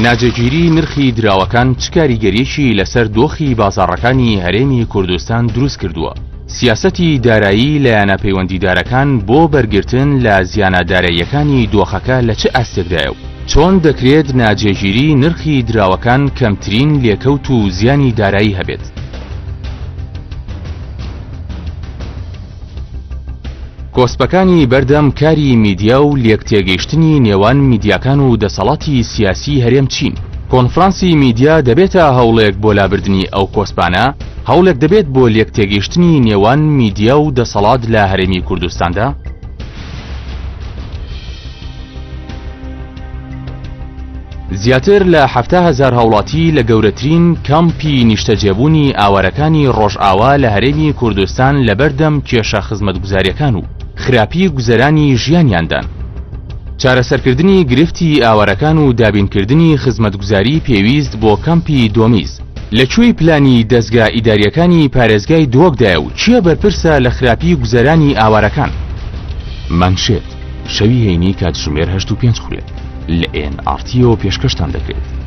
ناجێگیری نرخی دراوەکان چ کاریگەریەکی لەسەر دۆخی بازاڕەکانی هەرێمی کوردستان دروست کردووە؟ سیاسەتی دارایی لایەنە پەیوەندیدارەکان بۆ بەرگرتن لە زیانە داراییەکانی دۆخەکە لە چ ئاستێکدایە و چۆن دەکرێت ناجێگیری نرخی دراوەکان کەمترین لێکەوت و زیانی دارایی هەبێت؟ کۆسپەکانی بەردەم کاری میدیا و لێکتێگەیشتنی نێوان میدیاکان و دەسەڵاتی سیاسی هەرێم چین؟ کۆنفرانسی میدیا دەبێتە هەوڵێک بۆ لابردنی ئەو کۆسپانە؟ هەوڵێک دەبێت بۆ لێکتێگەیشتنی نێوان میدیا و دەسەڵات لە هەرێمی کوردستاندا؟ زیاتر لە 70 هەزار هاوڵاتی لە گەورەترین کەمپی نیشتەجێبوونی ئاوارەکانی ڕۆژئاوا لە هەرێمی کوردستان لەبەردەم کێشە خزمەتگوزاریەکان و خراپی گوزەرانی ژیانیاندان. چارەسەرکردنی گرفتی ئاوارەکان و دابینکردنی خزمەتگوزاری پێویست بۆ کەمپی دۆمیز لە کوێی پلانی دەزگا ئیداریەکانی پارێزگای دهۆکدایە و کێ بەرپرسە لە خراپی گوزەرانی ئاوارەکان؟ مانشێت، شەوی هەینی کاتژمێر هەشت و پێنج خولەک لە ئێن ئاڕ تیەوە پێشکەشتان دەکرێت.